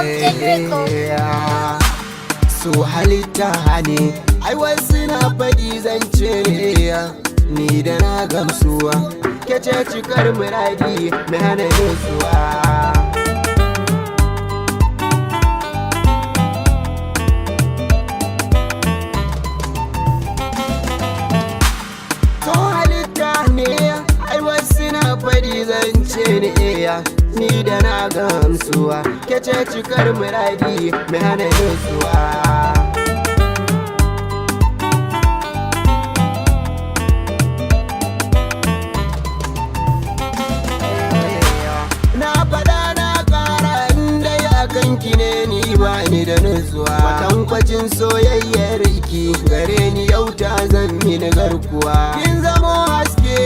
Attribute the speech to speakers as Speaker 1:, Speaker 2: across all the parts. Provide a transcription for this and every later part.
Speaker 1: Corrupted Record.
Speaker 2: Su halitta ne, ai wasu na faɗi zance ne, ni da na gamsuwa, ke ce cikar muradi mai hana nutsuwa. To halitta ne, ai wasu na faɗi zance ne, ni da na gamsuwa, ke ce cikar muradi mai hana nutsuwa. Na faɗa na ƙara, inda ya kanki ne ni ba ni da nutsuwa. Kwatankwacin soyayyar ki gare ni yau ta zan mini garkuwa. Kin zamo haske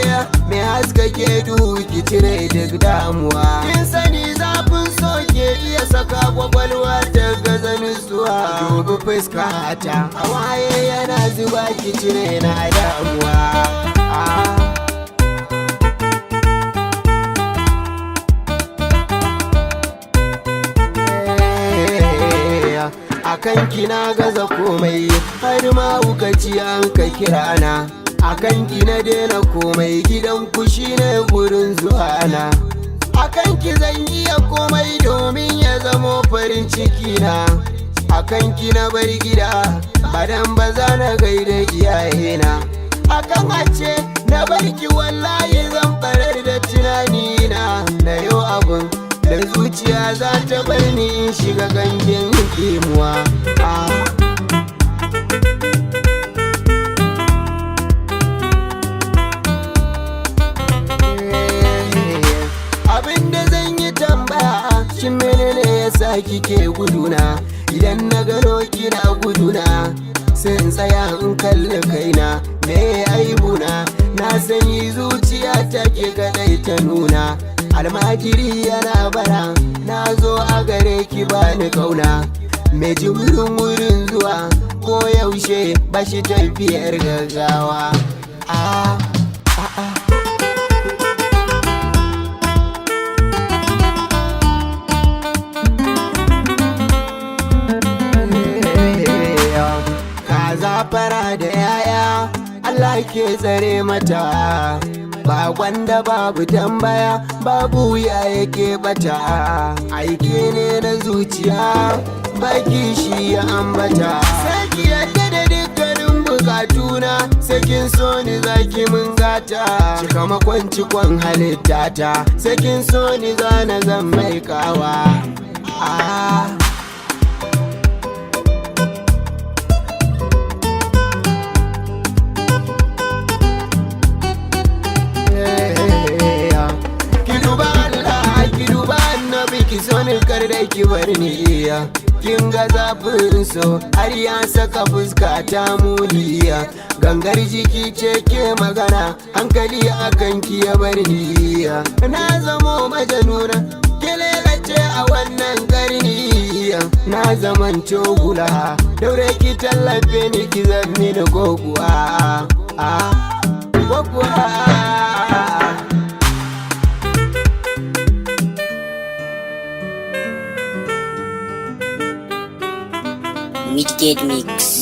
Speaker 2: mai haskake duhu, ki cire duk damuwa. Kin sani zafin so ke iya saka kwakwalwa ta gaza nutsuwa. Dubi fuskata, hawaye yana zuba, ki cire na damuwa. Ah. A kanki na gaza komai, har ma ci an ka kira na. A kanki na daina komai, gidan ku shine gurin zuwa na. A kanki zan iya komai domin ya zamo farin ciki na. A kanki na bar gida, badan ba za na gaida iyayena. Akan ace na barki, wallahi zan barar da tunanina, na yau abun da zuciya za ta bar ni in shiga gangin kimuwa. Ah. Abinda zan yi tambaya, shin menene yasa kike guduna? Idan na gano kina guduna, sai in tsaya in kalli kaina, me aibuna? Na sanyi zuciya take kadai ta nuna. Almajiri yana bara, na zo a gare ki, bani kauna. Mai jimirin wurin zuwa ko yaushe ba shi tafiyar gaggawa. Ah, ah, ah. Kaza fara da yaya, Allah ke tsare mata. Ba gwanda babu tambaya, babu wuya yake bata. Aiki ne na zuciya, baki shi ya ambata. Sai ki yadda da dukkanin bukatuna, sai kin so ni zaki mun gata. Cika makon cikon halittata, sai kin so ni zana zan mai kawa. Ah. Ki duba Allah, ki duba Annabi, ki so ni, kar da ki bar ni iya. Kin ga zafin so har ya saka fuska ta muniya. Gangar jiki ce ke magana, hankali akan ki ya bar ni iya. Na zamo majanuna, kelele ce a wannan karni. Na zaman cogula, daure ki tallafe ni, ki zammi ni goguwa. Ah, goguwa.
Speaker 3: Midgate Mix.